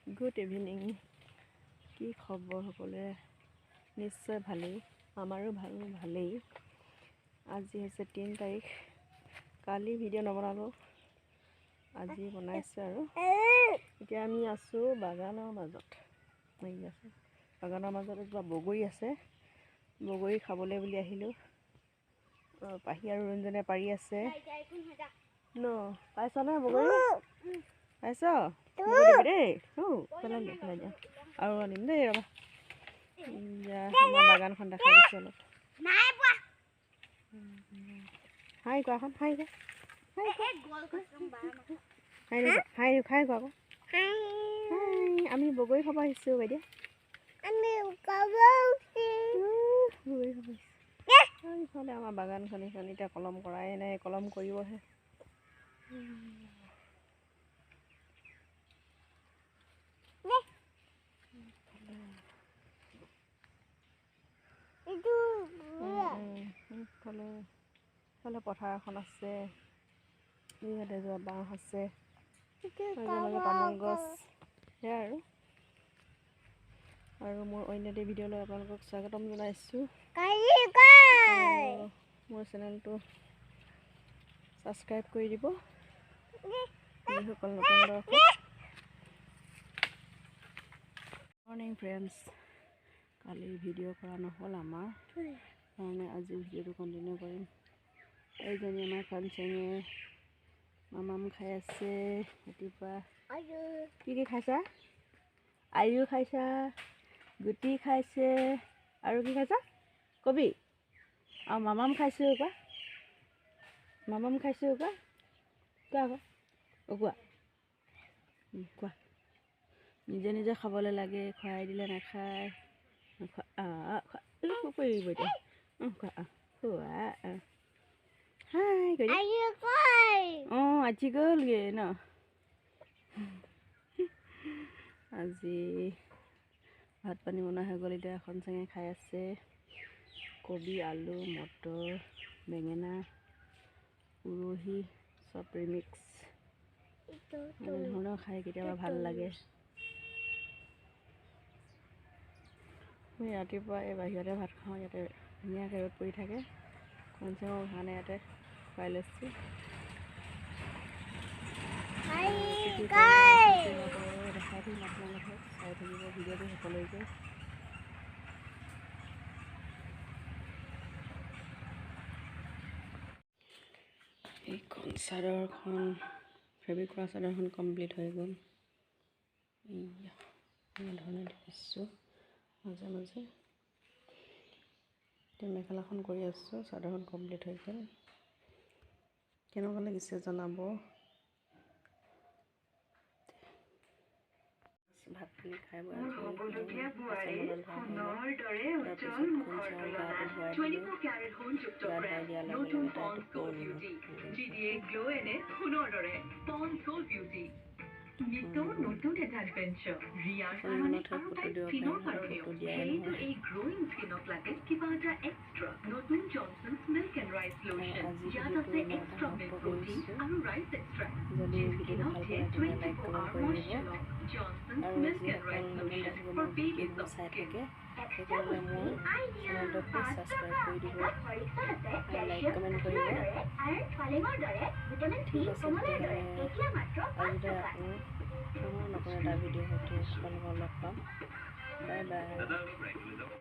Good evening. কি খবৰ সকলোৰে? নিশ্চয় ভালেই, আমাৰো ভালেই। আজি হৈছে 3 তাৰিখ। কালি ভিডিঅ' নবনালোঁ, আজি বনাইছোঁ। আৰু এতিয়া আমি আছোঁ বাগানৰ মাজত। এই আছে বাগানৰ মাজত এজোপা বগৰী আছে, বগৰী খাবলৈ বুলি আহিলোঁ। পাহি আৰু ৰঞ্জনে পাৰি আছে ন? পাইছ নে বগৰী? পাইছ? বগৰী দেই, পেলাই দিয়া, পেলাই দিয়া, আৰু আনিম দেই, ৰ'বা। আমাৰ বাগানখন দেখাই দিছোঁ অলপ। হাই কোৱাখন, হাই কোৱা, হাই হাই হাই কোৱা আকৌ। হাই, আমি বগৰী খাব আহিছোঁ বাইদেউ, বগৰী খাব আহিছোঁ। ইফালে আমাৰ বাগানখন, এইখন এতিয়া কলম কৰাই নাই, কলম কৰিবহে। ইফালে ইফালে পথাৰ এখন আছে, ইয়াতে যোৱা বাঁহ আছে, মাজে মাজে তামোল গছ, সেয়াই। আৰু মোৰ অন্য এটি ভিডিঅ'লৈ আপোনালোকক স্বাগতম জনাইছোঁ। মোৰ চেনেলটো ছাবস্ক্ৰাইব কৰি দিব যিসকল নতুন দৰ্শক। মৰ্ণিং ফ্ৰেণ্ডছ, কালি ভিডিঅ' কৰা নহ'ল আমাৰ কাৰণে, আজি ভিডিঅ'টো কণ্টিনিউ কৰিম। এইজনী আমাৰ খনচেঙে মামাম খাই আছে ৰাতিপুৱা। কি কি খাইছা? আয়ু খাইছা, গুটি খাইছে, আৰু কি খাইছা কবি? আৰু মামাম খাইছোঁ, কোৱা। মামাম খাইছোঁ, কোৱা, কোৱা আকৌ, অ' কোৱা, কোৱা। নিজে নিজে খাবলৈ লাগে, খুৱাই দিলে নাখায়। খোৱা, কৰিব এতিয়া। খোৱা, খোৱা, হাই কৰি। অঁ, আজি গ'লগৈ ন? আজি ভাত পানী বনোৱা হৈ গ'ল। এতিয়া এখন চেঙে খাই আছে কবি, আলু, মটৰ, বেঙেনা, উৰহি চব ৰিমিক্স এনেধৰণৰ খাই কেতিয়াবা ভাল লাগে। মই ৰাতিপুৱা এই বাহিৰতে ভাত খাওঁ, ইয়াতে ধুনীয়াকৈ ৰ'দ পৰি থাকে। কণচেঙৰ কাৰণে ইয়াতে খুৱাই লৈছোঁ। দেখাই থাকিম আপোনালোকক, চাই থাকিব ভিডিঅ'টো সকলোকে। এইখন চাদৰখন, ফেব্ৰিক কৰা চাদৰখন কমপ্লিট হৈ গ'ল। এইয়া এনেধৰণে দেখিছোঁ মাজে মাজে। এতিয়া মেখেলাখন কৰি আছোঁ, চাদৰখন কমপ্লিট হৈ গ'ল। কেনেকুৱা লাগিছে জনাব। ভাত পানী খাই বৈ গা ধুৱাই দিয়াৰ লগে লগে তাই টোপনি। নিতৌ নতুন এটা এডভেঞ্চাৰ ৰিয়াৰ কাৰণে আৰু তাইৰ স্কিনৰ কাৰণেও। সেয়েতো এই গ্ৰ'য়িং স্কিনক লাগে কিবা এটা এক্সট্ৰা। নতুন Johnson's milk and rice lotion, ইয়াত আছে এক্সট্ৰা মিল্ক প্ৰটিন আৰু ৰাইচ এক্সট্ৰাক্ট, যি স্কিনক দিয়ে 24 hour moisture. Johnson's milk and rice lotion for baby soft skin. সেইকাৰণে মোৰ চেনেলটো প্লিজ ছাবস্ক্ৰাইব কৰি দিব আৰু লাইক কমেণ্ট কৰিব। ঠিক আছে, তেতিয়াহ'লে আজিলৈ আকৌ পুনৰ নতুন এটা ভিডিঅ'ৰ সৈতে আপোনালোকক লগ পাম। Bye bye.